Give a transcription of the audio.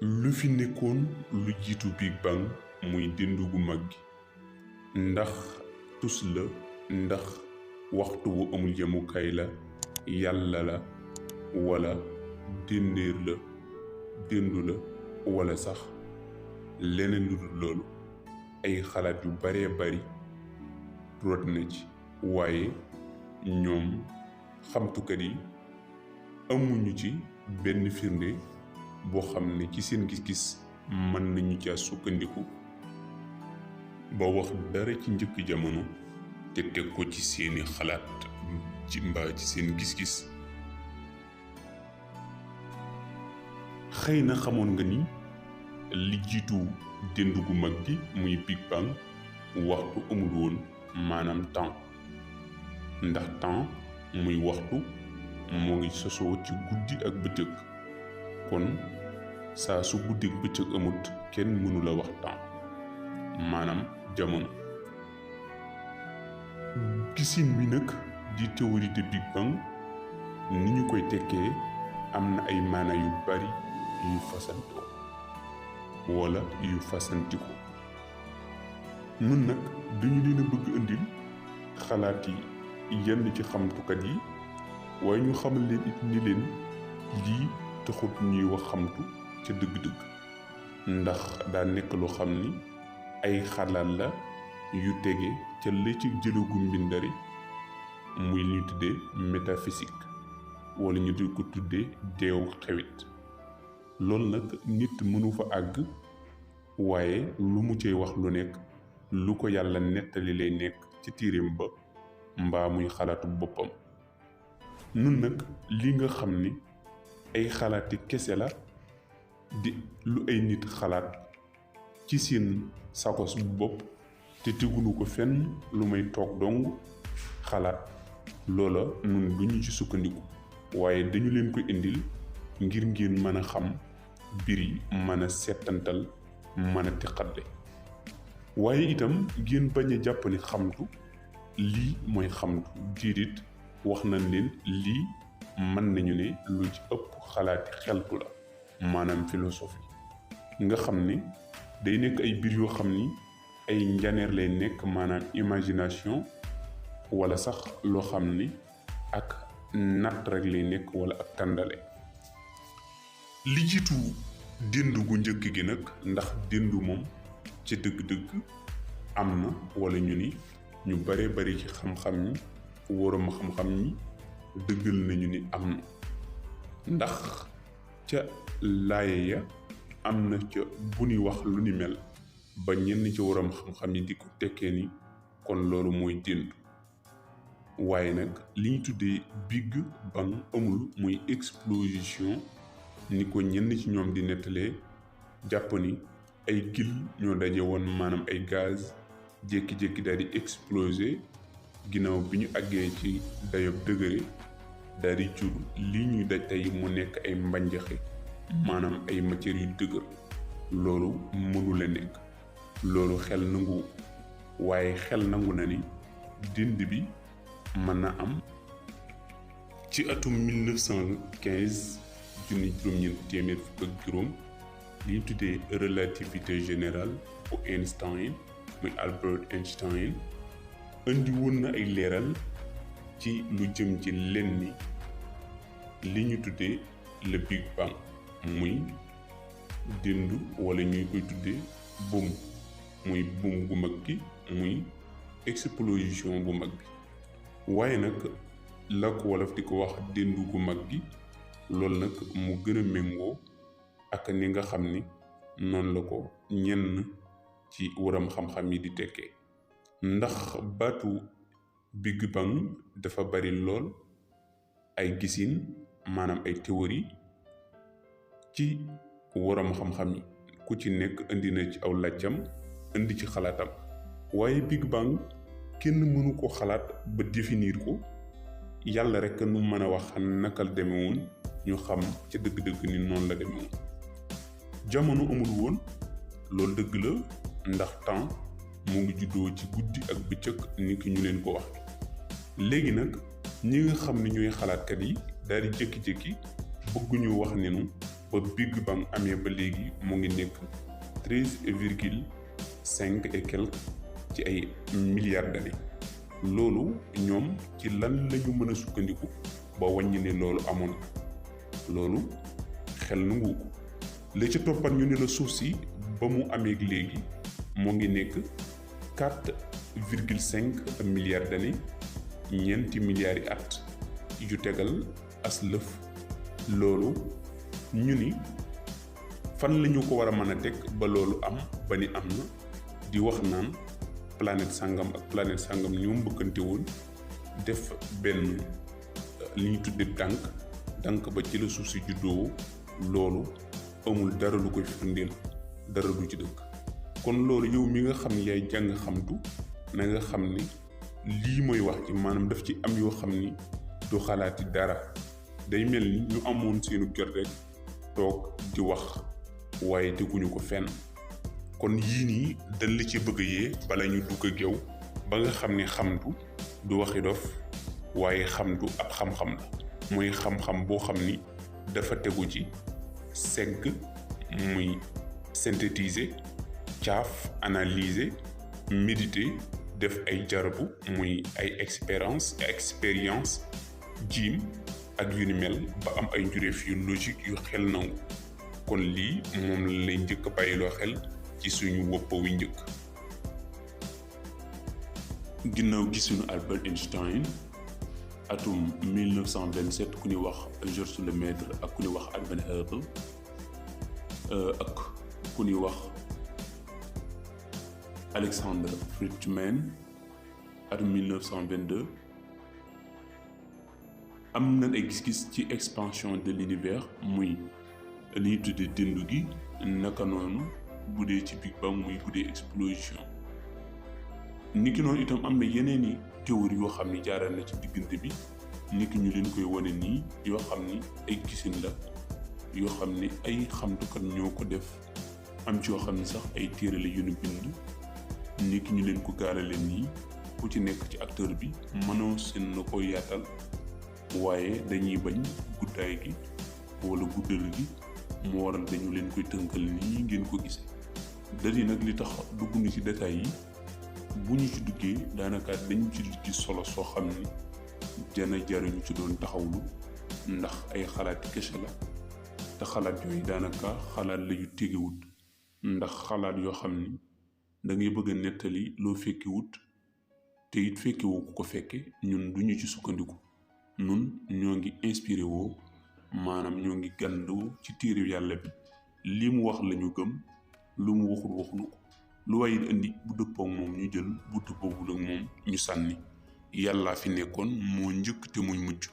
lu fi nekkoon lu jiitu Big Bang muy déndu gu mag gi ndax tus la ndax waxtu wu amul yemukaay la yàlla la wala déndéer la déndu la wala sax leneen lu dul loolu ay xalaat yu baree bari rot na ci waaye ñoom xamtukat yi amuñu ci benn firnde boo xam ne ci seen gis-gis mën nañu ca sukkandiku ba wax dara ci njëkk jamono te teg ko ci seeni xalaat ci mbaa ci seen gis-gis. xëy na xamoon nga ni li jiitu déndu gu mag gi muy Big Bang waxtu amul woon maanaam temps ndax temps muy waxtu moo ngi sosoo ci guddi ak bëccëg kon saa su guddi ak bëccëg amut kenn mënu la wax temps maanaam jamono. gisin wi nag di théorie de Big Bang ni ñu koy tekkee am na ay maana yu bari yu fasantoo wala yu fasantiku. nun nag dañu leen a bëgg indil xalaat yi yenn ci xamtukat yi waaye ñu xamal leen it ni leen lii taxut ñuy wax xamtu ca dëgg-dëgg ndax daa nekk lu xam ni ay xalaat la yu tege ca la ci jëlagu mbindari muy li ñu tuddee métaphysique wala ñu di ko tuddee deewu xewit. loolu nag nit mënu fa àgg waaye lu mu cay wax lu nekk lu ko yàlla nettali lay nekk ci tiirim ba mbaa muy xalaatu boppam. nun nag li nga xam ni ay xalaati kese la di lu ay nit xalaat ci seen sakos bu bopp te tegunu ko fenn lu may toog dong xalaat loola nun duñu ci sukkandiku waaye dañu leen ko indil ngir ngeen mën a xam mbir yi mën a settantal mën a teqatle waaye itam ngeen bañ a jàpp ni xamtu lii mooy xamtu diirit wax nañ leen lii mën nañu ne lu ci ëpp xalaati xeltu la maanaam philosophie nga xam ne day nekk ay mbir yoo xam ni ay njaneer lay nekk maanaam imagination wala sax loo xam ni ak natt rek lay nekk wala ak tàndale. li jiitu déndu gu njëkk gi nag ndax déndu moom ci dëgg-dëgg am na wala ñu ni ñu bare bari ci xam-xam ñi wóoram xam-xam ñi dëggal nañu ni am na ndax ca laaye ya am na ca bu ñuy wax lu ni mel ba ñenn ci wóoram xam-xam yi di ko tekkee ni kon loolu mooy déndu waaye nag li ñu tuddee Big Bang amul muy explosion ni ko ñenn ci ñoom di nettalee jàpp ni ay gil ñoo daje woon maanaam ay gaz jékki-jékki daal di exploser ginnaaw bi ñu àggee ci dayob dëgëre daal di jur lii ñuy daj tey mu nekk ay mbanjaxe maanaam ay matières yu dëgër loolu mënu la nekk loolu xel nangu waaye xel nangu na ni dénd bi mën na am. ci atum 1915 junni juróom-ñeent téeméer fukk ak juróom li ñu tuddee relativité générale bu Einstein muy Albert Einstein indi woon na ay leeral ci lu jëm ci lenn li ñu tuddee le Big Bang muy déndu wala ñuy koy tuddee buum muy buum gu mag gi muy explosion bu mag bi waaye nag la ko wolof di ko wax déndu gu mag gi loolu nag mu gën a méngoo ak ni nga xam ni noonu la ko ñenn ci waram xam-xam yi di tekkee ndax baatu Big Bang dafa bari lool ay gisin maanaam ay théorie ci waram xam-xam yi ku ci nekk indi na ci aw laajam indi ci xalaatam waaye Big Bang kenn mënu ko xalaat ba définir ko yàlla rek nu mën a wax nakal demewoon ñu xam ca dëgg-dëgg ni noonu la demewoon. jamono amul woon loolu dëgg la ndax temps mu ngi juddoo ci guddi ak bëccëg ni ki ñu leen ko wax léegi nag ñi nga xam ne ñooy xalaatkat yi daal di jékki-jékki bëgguñu wax ne nu ba Big Bang amee ba léegi mu ngi nekk 13,5 et quelques ci ay milliards d'années. loolu ñoom ci lan lañu mën a sukkandiku ba wàññi ne loolu amoon loolu xel nangu ko. la ca toppat ñu ne la suuf si ba mu amee léegi mu ngi nekk 4,5 milliards d'années, ñeenti milliards yi at yu tegal as lëf. loolu ñu ni fan lañu ko war a mën a teg ba loolu am ba ni am na di wax naan planète sangam ak planète sangam ñoo mbëkkante woon def benn li ñu tudde dànk ba ci la suuf si juddoo. loolu amul dara lu koy firndeel, dara du ci dëkk. kon loolu yow mi nga xam ni yaay jàng xamtu na nga xam ni lii mooy wax ci maanaam daf ci am yoo xam ni du xalaati dara. day mel ni ñu amoon seenu jot rek toog di wax waaye teguñu ko fenn. kon yii nii dañ la ci bëgg yee bala ñu dugg ak yow ba nga xam ne xamtu du waxi dof waaye xamtu ab xam-xam la. mooy xam-xam boo xam ni dafa tegu ci segg, muy synthétiser, caaf, analyser, méditer, def ay jarabu muy ay expérience jiim ak yu ni mel ba am ay njuréef yu logique yu xel nangu. kon lii moom la lay njëkk a bàyyiloo xel ci suñu wopp wi njëkk. ginnaaw gisuñu Albert Einstein atum 1927 ku ñuy wax Georges Lemaître ak ku ñuy wax Albert Hubble ak ku ñuy wax Alexander Fridman atum 1922 am na ay gis-gis ci expansion de l'univers muy li ñuy tuddee déndu gi. naka noonu bu dee ci Big Bang muy bu dee explosion. niki noonu itam am na yeneen i théorie yoo xam ni jaaral na ci diggante bi niki ñu leen koy wane nii yoo xam ni ay gisin la yoo xam ni ay xamtukat ñoo ko def. am ci yoo xam ni sax ay téere la yu ñu bind niki ñu leen ko gaarale nii ku ci nekk ci acteur bi mënoo seen na ko yaatal waaye dañuy bañ guddaay gi wala guddal gi moo waral dañu leen koy tënkal nii ngeen ko gisee. dadi nag li tax dugg ni ci détails yi bu ñu ci duggee daanaka dañu ci gis solo soo xam ni jana jaruñu ci doon taxawlu ndax ay xalaati kese la te xalaat yooyu daanaka xalaat la yu tegewut ndax xalaat yoo xam ni da ngay bëgg a nettali loo fekkewut te it fekkewoo ku ko fekke. ñun duñu ci sukkandiku, ñun ñoo ngi inspiré woo maanaam ñoo ngi gàndoo ci téere yàlla bi. li mu wax lañu gëm, lu mu waxul waxuñu ko. lu waaye indi bu dëppoo ak moom ñu jël, bu dëppoowul ak moom ñu sànni. yàllaa fi nekkoon moo njëkk te muy mujj.